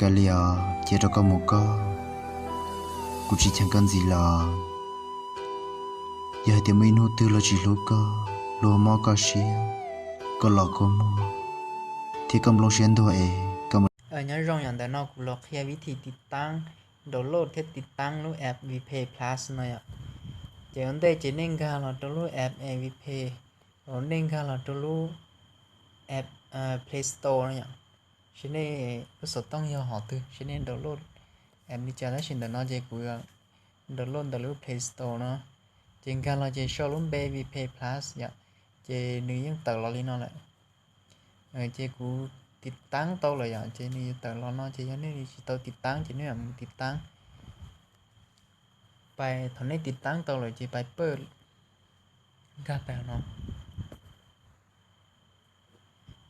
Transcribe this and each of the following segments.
Kav liam, cia rau koj mus koj, kuv tsis cheem koj ntxiv lawm. Yog hais tias muaj ib hnub twg luag tsis hlub koj, luag mob koj siab, koj los kua muag thiab koj nplooj siab ntuag es koj mus. Nyob zoo, yam ntawm no kuv los qhia vib thim tiv taab, download thiab tiv taab lub app Vpay Plus no yom. Ces ua ntej ces nej nkag los rau lub app Vpay, nej nkag los rau lub app Play Store no yom. Saib nej lub xov tooj yog hom twg, saib nej download app li cas, tab sis ntawm no ces kuv download ntawm lub Play Store no. Ces nkag los ces sau lub npe Vpay Plus yom, ces nws yeej tawm los li no lawm. Ces kuv tiv taab tau lawm yom, ces nws yuav tawm los no, ces yog nej tsis tau tiv taab ces nej mam mus tiv taab. Pais thaum nej tiv taab tau lawm ces pais pawj, nkag pais no.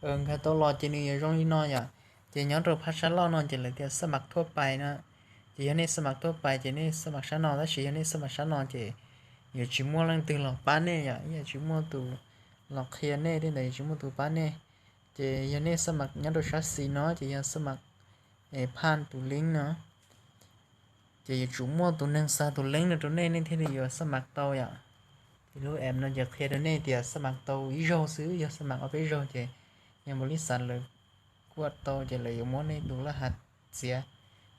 Nkag tau los ces nws yuav zoo li no yom. Ces nyob rau phab sab laug no ces lawv tias xab mam thuaj pais no. Ces yog nej xab mam thuaj pais ces nej xab mam sab no, tab sis yog nej xab mam sab no ces yuav tsis muaj leej twg los pab nej yom, yuav tsis muaj tus los qhia nej tej ntawd, yuav tsis muaj tus pab nej. Ces yog nej xab mam nyob rau sab xis no ces yog xab mam phaj tus link no. Ces yuav tsum muaj tus neeg xa tus link no rau nej, nej thiaj li yuav xab mam tau yom. Ces lub app no ces qhia rau nej tias xab mam tau ib zaug xwb, yog xab mam ob peb zaug ces yog npaum li xav lawv kuaj tau ces lawv yuav muab nej tus laj hav txiav.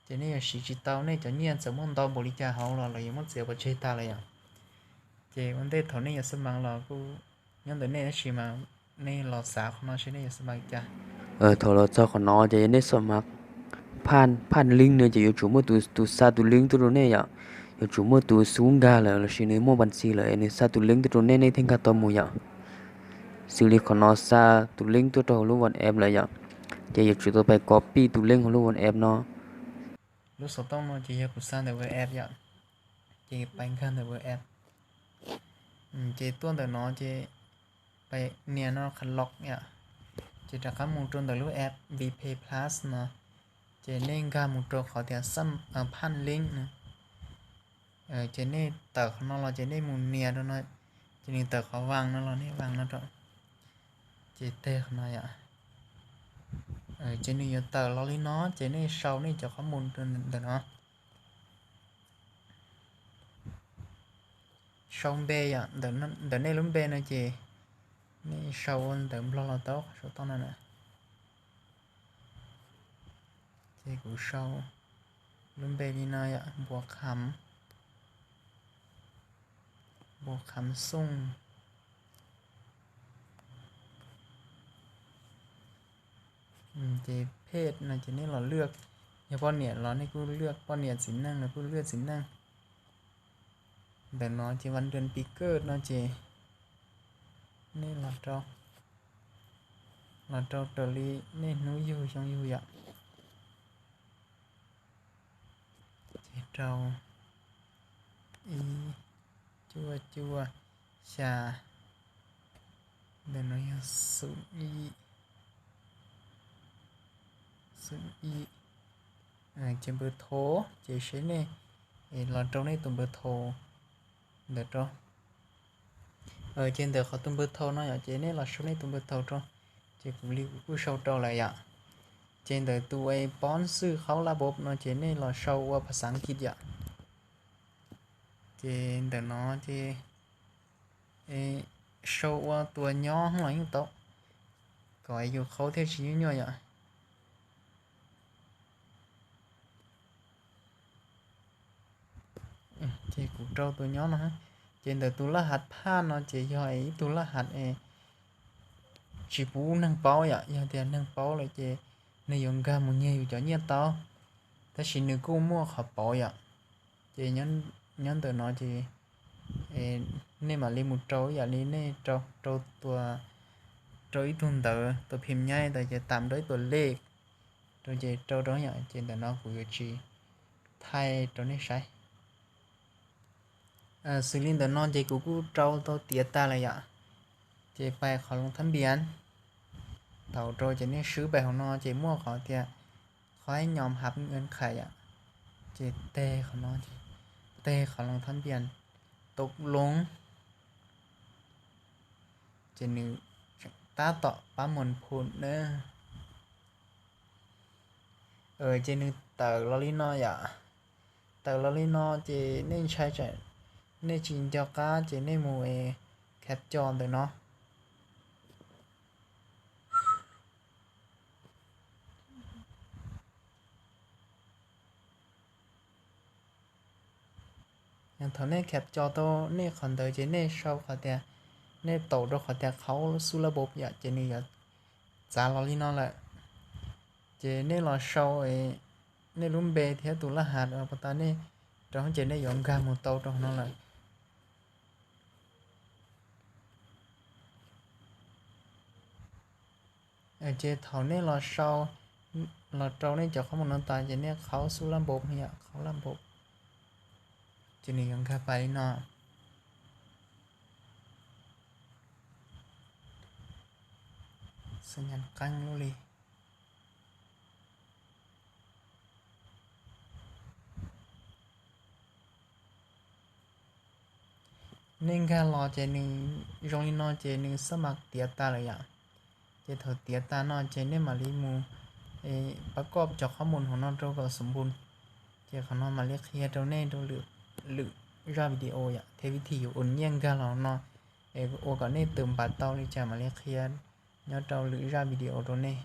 Ces nej yuav siv tsis tau, nej cov nyiaj txawm muaj ntau npaum li cas hauv los lawv yuav muab txiav pov tseg tag lawm yom. Ces ua ntej thaum nej yuav xab mam los kuj nyob ntawm nej, tab sis mas nej los xav qhov no seb nej yuav xab mam li cas. Thaum los txog qhov no ces nej xab mam phaj, phaj link no ces yuav tsum muaj tus, tus xa tus link tuaj rau nej yom. Yuav tsum muaj tus xub nkag lawm lossis nws muaj npas ntxis lawm nws xa tus link tuaj rau nej, nej thiaj nkag tau mus yom. Xws li qhov no xa tus link tuaj rau hauv lub WhatsApp lawm yom. Ces yuav tsum tau pais copy tus link hauv lub WhatsApp no. Lub xov tooj no ces yog kuv xa ntawm WhatsApp yom. Ces pais nkag ntawm WhatsApp. Ces tuaj ntawm no ces pais nias no qhov lock yom. Ces rov qab mus rau ntawm lub app Vpay Plus no. Ces nej nkag mus rau qhov tias phaj link no. Ces nej tawm qhov no los ces nej mus nias rau no. Ces nws tawm qhov vas no los nej vas no rau. Ces teg qhov no yom. Ces nws yuav tawm los li no ces nej sau nej cov qhov mus rau ntawm no. Sau npe yom, ntawm nej lub npe no ces nej sau ua ntawv Nplog los tau, sau tau no na. Ces kuv sau lub npe li no yom, Npuas Kham, Npuas Kham Xooj. Ces phej no ces nej los lwaj, yog poj niam los nej kuj lwaj poj niam, txiv neej los kuj lwaj txiv neej. Ntawm no ces vas duas pis kawj no ces nej los rau, los rau raws li nej hnub yug xyoo yug yom. Ces rau ib, cuaj cuaj, xya, ntawm no yog xoom ib, xoom ib. Ces npawb thau, ces seb nej los rau nej tus npawb thau ntawm rau. Ces ntawm qhov tus npawb thau no yom, ces nej los sau nej tus npawb thau rau. Ces kuv li kuv kuj sau rau lawm yom. Ces ntawm tus pob xwj qhaub laj bob no ces nej los sau ua phas xav kis yom. Ces ntawm no ces sau ua tus nyob los yeej tau, kom yus qhaub thiaj tsis nyuaj nyuaj yom. Ces kuv rau tus nyob no, ces ntawm tus laj hav phaj no ces yog ib tug laj hav es tsis pub neeg paub yom, yog tias neeg paub lawm ces nws yuav nkag mus nyiag yus cov nyiaj tau, tab sis nws kuj muaj qhov pauv yom. Ces nyob ntawm no ces nej mam li mus rau ib yam li nej rau, rau tua, rau ib tug ntawv tua phim nyab ntawd ces tam rau ib tus lej rau ces rau rau yom, ces ntawm no kuv yuav tsis thaij rau nej saib. Xws li ntawm no ces kuv kuj rau tau tiav tag lawm yom. Ces pais qhov loos thab npias, thaum rau ces nej swb pais hauv no ces muaj qhov tias qhov nyom hab nqes qhais yom. Ces teg qhov no, teg qhov loos thab npias, tau loos. Ces nws tab tom pab mus phum na. Ces nws tawm los li no yom. Tawm los li no ces nej ntshai tsam nej tsis nco qab ces nej mus khav co ntawm no. Thaum nej khav co tau nej qhov ntawd ces nej sau qhov tias, nej taum rau qhov tias qhauv xub lab npau yom, ces nws yuav txav los li no lawm. Ces nej los sau nej lub npe thiab tus laj has uas pos tas nej rau ces nej yuav nkag mus tau rau hauv no lawm. Ces thaum nej los sau, los rau nej cov qhob mus no tas ces nej qhauv xub lab npau yom, qhauv lab npau, ces nws yuav nkag pais li no. Xab nyas qeeb lub li. Nej nkag los ces nws zoo li no ces nws xab mas tiav tas lawm yom. Ces thaum tiav tas no ces nej mam li mus pab koj cov qhob mus hauv no rau kom xub npus. Ces qhov no mam li qhia rau nej rau lwm zaj video yom, thiab vib thij yus ua nyiaj nkag los no, es ua kom nej tawm npas tau li cas mam li qhia nyob rau lwm zaj video rau nej.